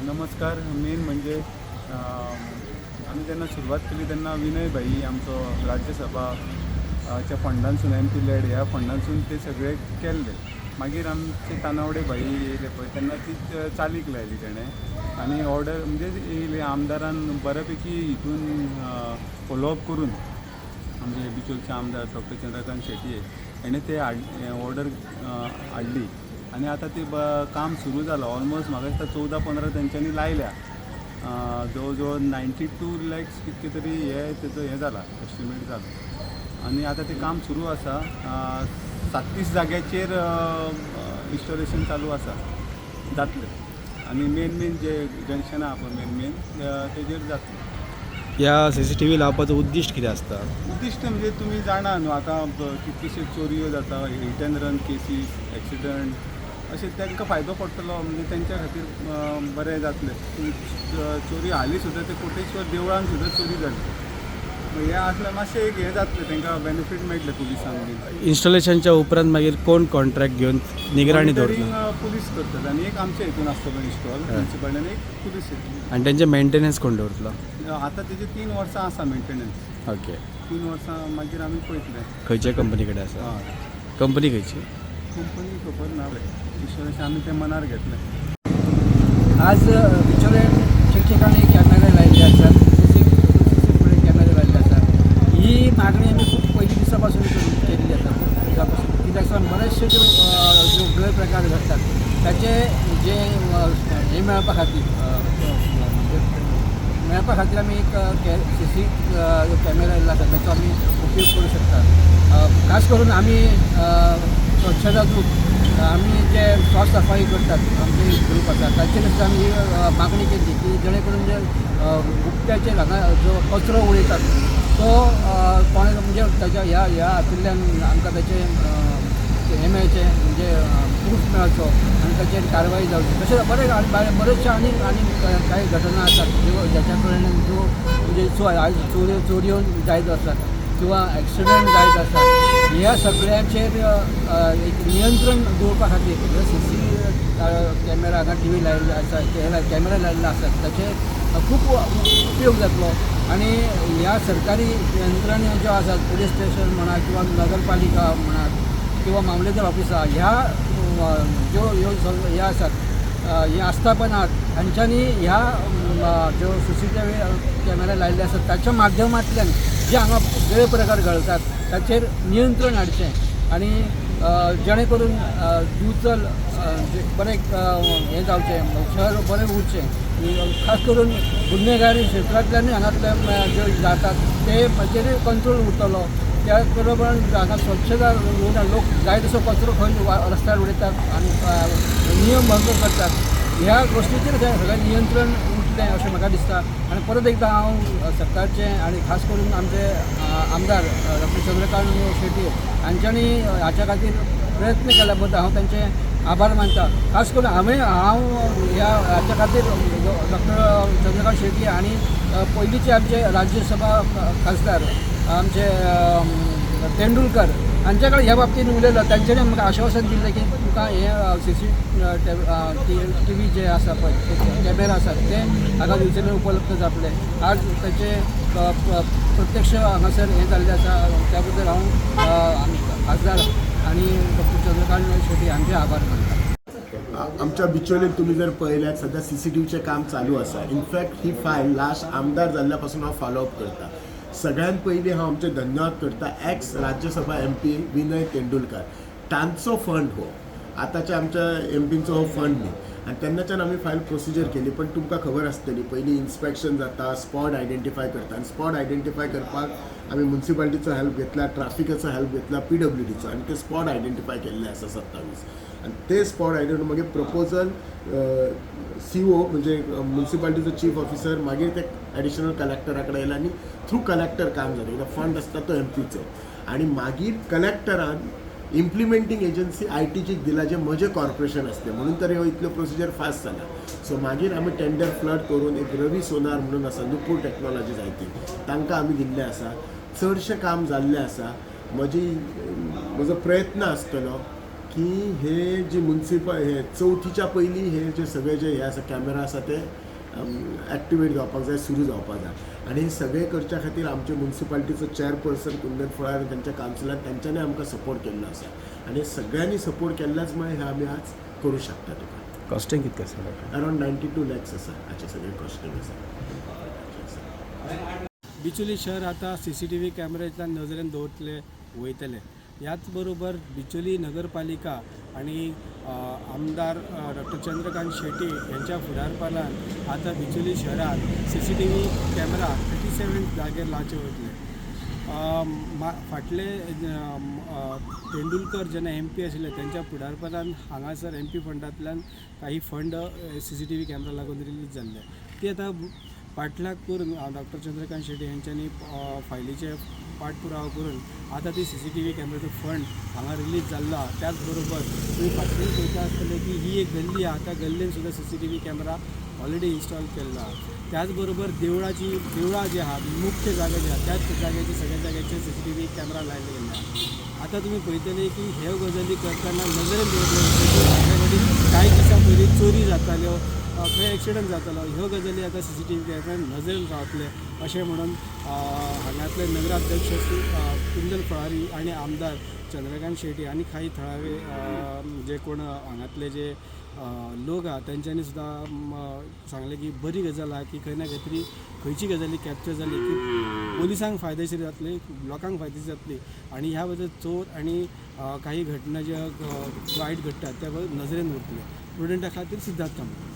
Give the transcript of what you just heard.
नमस्कार. मेन म्हणजे आमी जेन्ना सुरवात केली तेन्ना विनय भाई आमचो राज्यसभा च्या फंडांसून, एमपी लॅड ह्या फंडांसून ते सगळे केल्ले. मागीर आमचे तानावडे भाई येयले पळय, तेन्ना ती चालीक लायली तेणें आनी ऑर्डर म्हणजे येयली. आमदारान बऱ्यापैकी हितून फॉलोअप करून आमचे बिचोलचे आमदार डॉक्टर चंद्रकांत शेटये हेणें ते हाड ऑर्डर हाडली आनी आतां ते काम सुरू जालां. ऑलमोस्ट म्हाका दिसता 14-15 तेंच्यांनी लायल्या. जवळ जवळ 92 लॅक्स कितके तरी हे तेचो हें जाला, एस्टिमेट जाला आनी आतां तें काम सुरू आसा. 37 जाग्याचेर इन्स्टॉलेशन चालू आसा, जातलें आनी मेन मेन जे जंक्शनां आहा पळय, मेन मेन तेजेर जातलें. ह्या सीसीटीव्ही लावपाचो उद्दिश्ट कितें आसता? उद्दिश्ट म्हणजे तुमी जाणा न्हू, आतां कितलेशे चोरयो जाता, hit and run cases, accident, अशें तांकां फायदो पडटलो. म्हणजे तेंच्या खातीर बरें जातलें. चोरी हालीं सुद्दां ते कोटेश्वर देवळान सुद्दां चोरी जाली. हें आसल्यार मातशें एक हें जातलें, तांकां बेनिफीट मेळटलें पुलिसांक बीन. इन्स्टॉलेशनच्या उपरांत मागीर कोण कॉन्ट्रॅक्ट घेवन निगराणी मॉनिटरींग दवरता? पुलीस करतले आनी एक आमच्या हितून आसतलो इन्स्टॉल म्युन्सिपालिटी आनी एक पुलीस हितून. आनी तेंचे मेंटेनन्स कोण दवरतलो? आतां तेजे 3 वर्सां आसा मेंटेनन्स. 3 वर्सां मागीर आमी पळयतले. खंयच्या कंपनी कडेन आसा? हय. कंपनी खंयची? कंपनी खबर ना. इन्शुरन्स आमी ते मनार घेतले. आज बिचोले ठिकठिकाणी कॅमेरे लायल्ले आसात, सीसी कॅमेरे लायल्ले आसात. ही मागणी आमी खूब पयलीं दिसा पासून केल्ली आसा, खूब दिसा पासून. कित्याक सांग, बरेचशे ज्यो गैरप्रकार घडटात ताचे जे हे मेळपा खातीर, म्हणजे मेळपा खातीर आमी एक सीसी कॅमेरा येयल्लो आसा, ताचो आमी उपयोग करूं शकता. खास करून आमी स्वच्छता दूत, आमी जे श्वास सफाई करतात, आमचे ग्रूप आसा, ताचेर सुद्दां आमी ही मागणी केल्ली की जेणे करून जे बुकट्याचेर हांगा जो कचरो उडयतात तो कोणे म्हणजे ताच्या ह्या ह्या हातूंतल्यान आमकां ताचें हें मेळचें, म्हणजे प्रूफ मेळचो आनी ताचेर कारवाई जावची. तशेंच बरे बरेचशे आनी आनी कांय घटना आसात ज्यो ज्याच्या कडल्यान ज्यो म्हणजे आयज चोरयो चोरयो जायत आसात किंवा एक्सिडंट जायत आसात, ह्या सगळ्यांचेर एक नियंत्रण दवरपा खातीर सीसी कॅमेरा हांगा टीव्ही लायिल्ले आसा, कॅमेरा लायिल्ले आसात, ताचे खूब उपयोग जातलो. आनी ह्या सरकारी यंत्रण्यो ज्यो आसात, पुलीस स्टेशन म्हणा किंवा नगरपालिका म्हणा किंवा मामलेदार ऑफिस आहा, ह्या ज्यो ह्यो सगळ्यो ह्यो आसात, हीं आस्थापनां, हांच्यांनी ह्या ज्यो सीसीटीव्ही कॅमेरा लायिल्ले आसात ताच्या माध्यमांतल्यान जे हांगा गैरप्रकार घडतात ताचेर नियंत्रण हाडचें आनी जेणे करून दिवचल बरें हें जावचें, शहर बरें उरचें. खास करून गुन्हेगारी क्षेत्रांतल्यानूय हांगांतले ज्यो जातात ते ताचेरूय कंट्रोल उरतलो. त्याच बरोबर हांगा स्वच्छता उरना, लोक जाय तसो कचरो खंय रस्त्यार उडयतात आनी नियम भंग करतात. ह्या गोश्टीचेर सगळें नियंत्रण उरतलें अशें म्हाका दिसता. आनी परत एकदां हांव सरकारचें आनी खास करून आमचे आमदार डॉक्टर चंद्रकांत शेटये हांच्यांनी हाच्या खातीर प्रयत्न केल्या बद्दल हांव तांचे आभार मानता. खास करून हांव ह्या हाच्या खातीर डॉक्टर चंद्रकांत शेटये आनी पयलींचे आमचे राज्यसभा खासदार आमचे तेंडुलकर हांच्या कडेन ह्या बाबतीन उलयलो. तांच्यांनी म्हाका आश्वासन दिल्लें की तुका हे सीसीटीव्ही जे आसा पळय, कॅमेरा आसात, ते हांगा दिवचले उपलब्ध जातले. आज ताचे प्रत्यक्ष हांगासर हें जाल्लें आसा. त्या बद्दल हांव खासदार आनी डॉक्टर चंद्रकांत शेट्टी हांचे आभार मानता. आमच्या बिचोलीत तुमी जर पळयल्यात, सध्या सीसीटीव्हीचें काम चालू आसा. इनफॅक्ट ही फायल लास्ट आमदार जाल्ल्या पासून हांव फॉलोअप करता. सगळ्यात पयलीं हांव आमचे धन्यवाद करता एक्स राज्यसभा एमपी विनय तेंडुलकार. तांचो फंड हो, आतांच्या आमच्या एमपींचो हो फंड न्ही. आनी तेन्नाच्यान आमी फायल प्रोसिजर केली. पण तुमकां खबर आसतली, पयलीं इन्स्पेक्शन जाता, स्पॉट आयडेंटिफाय करता आनी स्पॉट आयडेंटिफाय करपाक आमी मुन्सिपालिटीचो हेल्प घेतला, ट्राफिकाचो हेल्प घेतला, पीडब्ल्यूडीचो, आनी ते स्पॉट आयडेंटिफाय केल्ले आसा 27. आनी ते स्पॉट आयडेंटिफाय मागीर प्रपोजल सीओ म्हणजे मुन्सिपालिटीचो चीफ ऑफिसर, मागीर ते एडिशनल कलेक्टरा कडेन येयले आनी थ्रू कलेक्टर काम जालें, कित्याक फंड आसता तो एमपीचो. आनी मागीर कलेक्टरान इम्प्लिमेंटींग एजन्सी आयटीजीक दिला, जे म्हजें कॉर्पोरेशन आसलें. म्हणून तर ह्यो इतल्यो प्रोसिजर फास्ट जाला. सो मागीर आमी टेंडर फ्लड करून एक रवी सोनार म्हणून आसा, नुपूर टॅक्नॉलॉजीज IT, तांकां आमी दिल्लें आसा. चडशें काम जाल्लें आसा. म्हजो प्रयत्न आसतलो की हे जे मुन्सिपल हे चवथीच्या पयलीं हे जे सगळे जे हे आसा कॅमेरा आसा ते एक्टिवेट जावपाक जाय, सुरू जावपाक जाय. आनी हे सगळें करच्या खातीर आमचे मुन्सिपालिटीचो चॅरपर्सन कुंदन फळार आनी तांच्या कावन्सिलान तांच्यांनी आमकां सपोर्ट केल्लो आसा आनी हे सगळ्यांनी सपोर्ट केल्ल्याच मुळे हे आमी आज करूं शकता तुका. कॉस्टिंग कितकें आसा डॉक्टर? अरावंड 92 लॅक्स आसा हाचे सगळे कॉस्टिंग आसा. बिचोली शहर आता CCTV कॅमेऱ्याच्या नजरेन दवरतले वयतले. ह्याच बरोबर बिचोली नगरपालिका आणि आमदार डॉक्टर चंद्रकांत शेट्टी यांच्या फुडारपणान आतां बिचोली शहरात CCTV camera 37 जाग्यार लावचे वयतले. फाटले तेंडुलकर जेन्ना MP आशिल्ले तेंच्या फुडारपणान हांगासर MP फंडांतल्यान काही फंड CCTV camera लागून रिलीज जाल्ले, ते आतां पाठलाग करून डॉक्टर चंद्रकांत शेट्टी यांच्यांनी फायलीचे पाठपुरावा करून आतां ती CCTV कॅमेराचो फंड हांगा रिलीज जाल्लो आहा. त्याच बरोबर तुमी फाटल्यान पळयता आसतले की ही एक गल्ली आहा, त्या गल्लेन सुद्दां CCTV camera already install केल्लो आहा. त्याच बरोबर देवळां जी आहा, मुख्य जागे जे आहा त्याच जाग्याचे सगळ्या जाग्याचे CCTV camera लायले गेल्ले आहा. आतां तुमी पळयतले की ह्यो गजाली करतना नजरेन दवरले फाटल्या फावटी कांय दिसां पयलीं चोरी जाताल्यो, खंय एक्सिडंट जातालो, ह्यो गजाली आतां CCTV camera नजरेन रावतले अशें म्हणून हांगातले नगराध्यक्ष कुंदन फळारी आनी आमदार चंद्रकांत शेट्टी आनी काही थळावे जे कोण हांगातले जे लोक आहा तेंच्यांनी सुद्दां सांगलें की बरी गजाल आहा की खंय ना खंय तरी खंयची गजाली कॅप्चर जाली की पोलिसांक फायदेशीर जातली, लोकांक फायदेशीर जातली आनी ह्या बद्दल चोर आनी काही घटना ज्या वायट घडटात त्या नजरेन उरतले. प्रुडंटा खातीर सिद्धार्थ कामत.